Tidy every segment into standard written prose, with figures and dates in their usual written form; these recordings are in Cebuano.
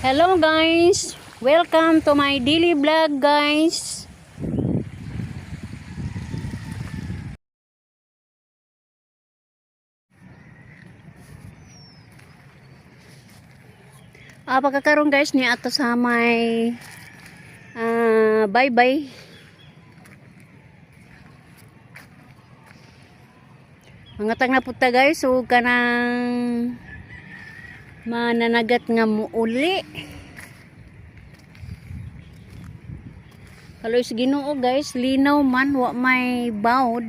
Hello guys! Welcome to my daily vlog, guys. Pagkakaroon guys ni ato sa may bye bye. Mga tag na puta guys, so kanang mananagat nga muuli. Kaloy sa Ginoo guys, linaw man, wa may bawd.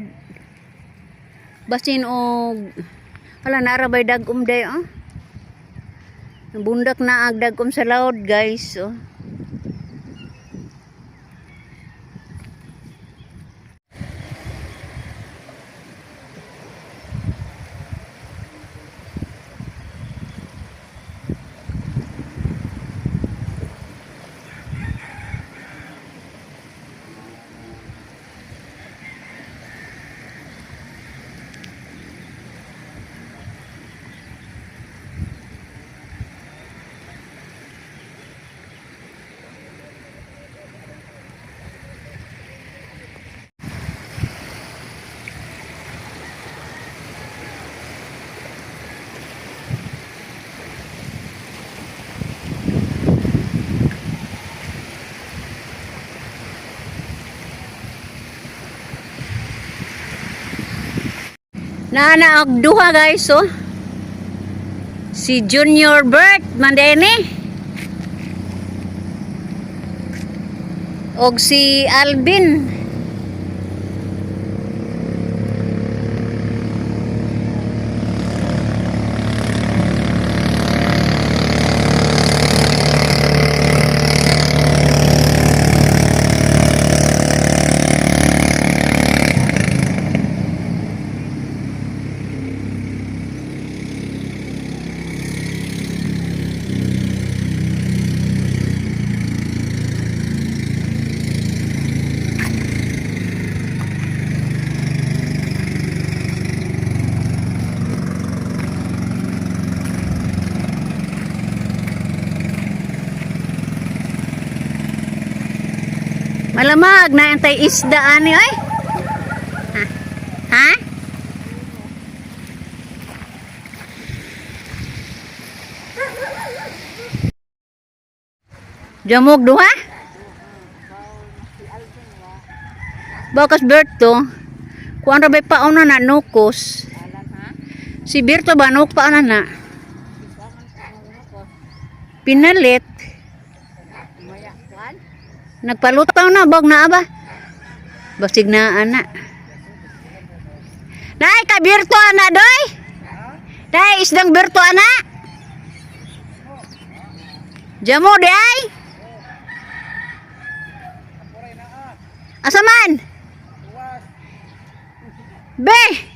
Basin og hala, naara bay dagom day, oh. Bundak na ag dagom sa laod guys, oh. Naa og duha guys, oh. Si Junior Bert Mandene. Og si Alvin. Malamag na antay isda ani ay. Ha? Ha? Jamog duha? Bakas Berto, kuan ra bay pauna na nukos. Si Berto ba nuk pauna na? Pinalit. Nagpalutaw na, bog na ba? Basig na ana. Nay, ka Berto ana doy. Nay, isdang Berto ana. Jamo di ay. Asa man? Be.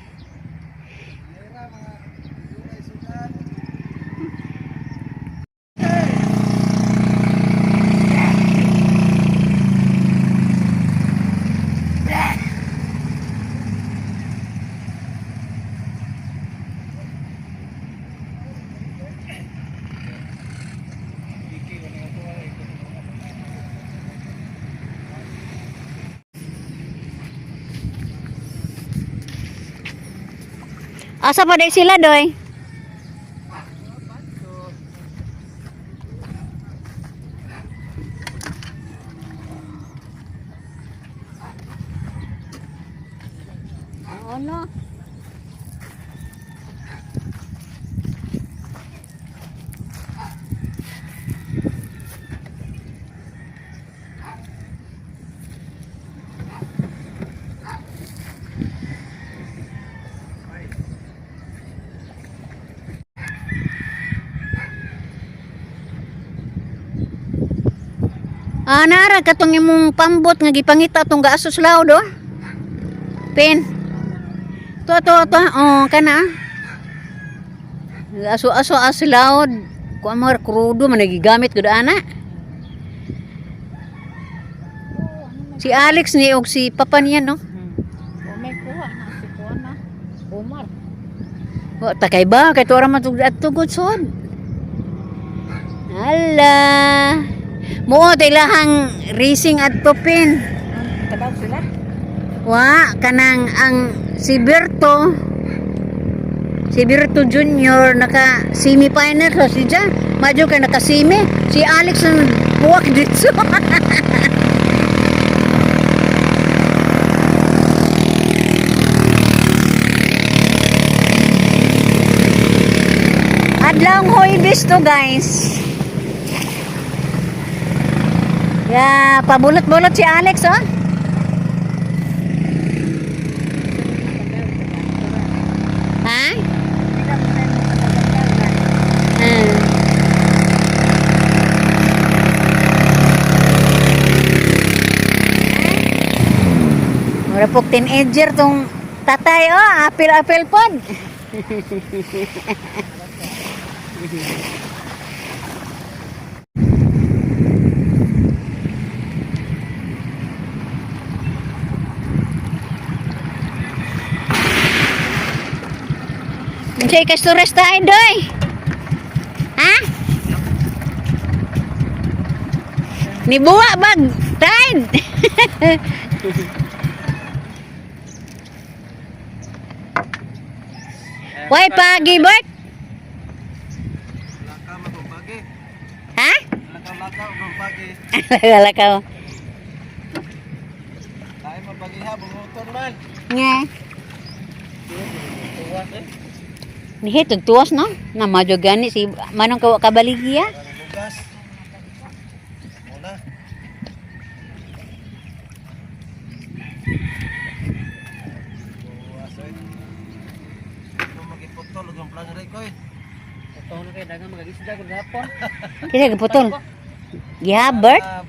Asa pa day sila doy? Ano? Ah, nara katong imong pambot nga gipangita tong gaasos laod oh. Pen. To to to oh kana. Aso aso as laod. Kuan mo krudo man gigamit gud ana. Si Alex ni og si papa niya, no. May kuha na si kuha na. Omar. Wa takay ba kay tuara man tug adto gud sod. Hala. Muo ilahang racing adto, Pin. Tabaw sila. Wa kanang ang si Berto, si Berto Jr. Naka semi-final sa siya. Madyo kay naka semi. Si Alex ang buwak dito. Adlaw Huwebes to, guys. Yeah, pabulot-bulot si Alex, oh. Ha? Ah. Mura pok teenager tong tatay, oh, apil-apil pod. Unsay kastures tayo, doy? Ha? Nibuwa bag, tide. Why pagi, Bert? Lakaw magumpagi. Ha? Lakaw-lakaw magumpagi. Lakaw. Tayo mabagi ha, bunguton man. Nga. Tuwas eh. Nihi, tuwas no? Na madyo gani si manong kabaligya. Parang bugas. Muna. Tuwas eh. Kung magiputol, ang plan rin ko eh. Putol na kayo, dagang magagisda kung gapon. Kisa giputol. Yeah, Bert. Ah,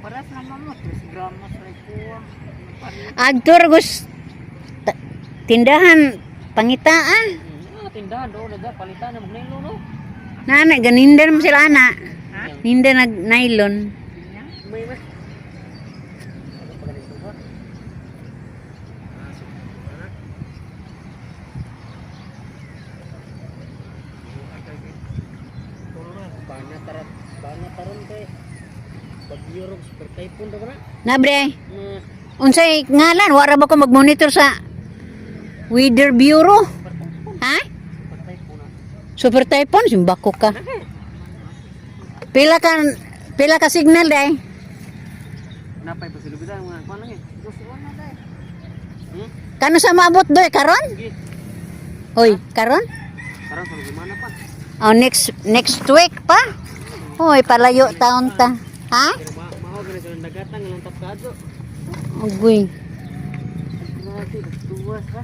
Paras naman mo. 3 gramos rin kuha. Agtor gus tindahan pangitaan. Ah, tindahan doon, naga, palitan na mag-nylon, no? Nana, ganinda naman sila ana. Ninda nag nylon. May mas. Ano pa ganito ba? Bana tarat, bana taron kay Bagyo rog super typhoon daw na. Na bre, Na unsay ngalan wara ba ko mag-monitor sa Weather Bureau? Ha? super typhoon na. Super typhoon simbako ka. Pila ka signal day? Napay pa sila bidan mga kuan lang eh. Gusto na dahil. Kano sa maabot doy karon? Sige. Hoy, karon? Karon sa gimana pa. Oh, next next week pa. Hoy, palayo taon ta. Ha? Pero ma mao gani sa dagatan nga lang tapkado. Agoy. Grabe, tuwas ha.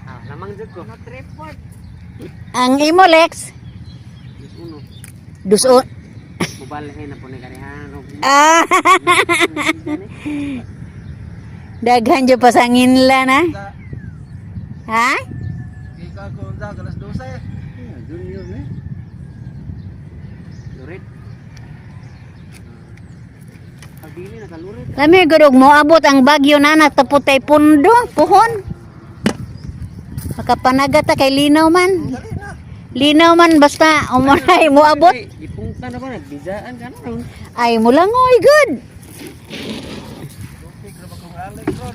Ah, lamang jud ko. No tripod. Ang imo, Lex, Dos uno. dus o Mubalhin na po ni karihan og Ah. Daghan jud pasanginla na. Da, Ha? ikaw ko da, alas 12. Junior ni. Lurit. Pagdili na kalurit. Lami gud og moabot ang bagyo na tapos tay pundo, puhon. Makapanagat ta kay linaw man. Dali na. Linaw man basta umunay moabot. Ay, Ipungta na ba nagbizaan ka na ron? Ay mulangoy good. Lupig na ba kung Alex ron?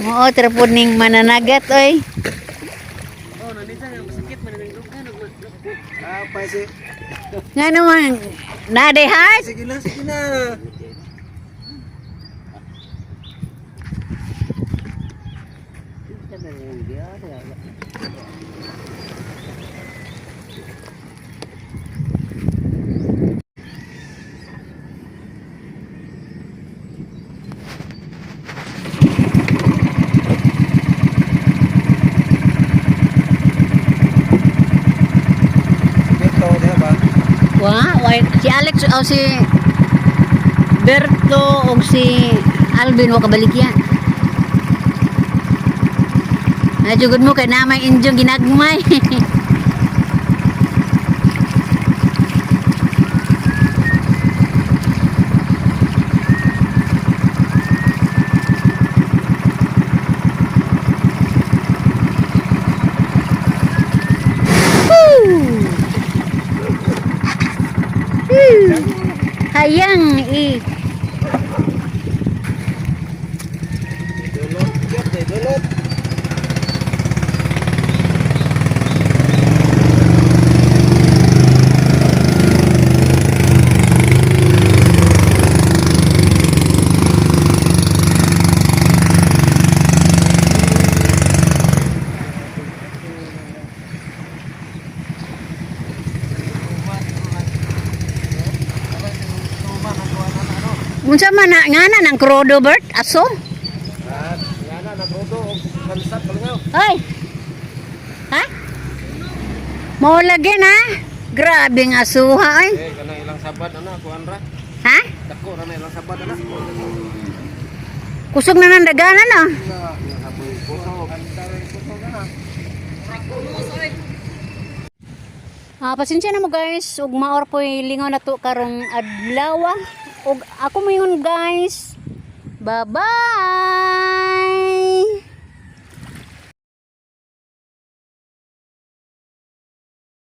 Mao trapod ning mananagat oy. Oh, nandiyan nga masakit man ang dughan og Ah, pa si. Nga naman na day heart. Sige na, sige na. Dito, di ba? Wa, wa si Alex o si Berto o si Alvin wa kabaligya. Najugod mo kay namay injong ginagmay. Sayang eh. Dulot, gyud, dulot. Unsa man na ngana ng krodo Bert? Aso? Ah, ngana na brodo og kansat kalingaw. Ay. Ha? Mao lagi na. Grabe nga asuha ay. Eh, kana ilang sabad ana kuan ra. Ha? Dako ra na ilang sabad ana. Kusog na nang daganan ah. Ah, pasensya na mo guys, ug maor po lingaw na to karong adlaw. Ug ako moingon guys. Bye-bye.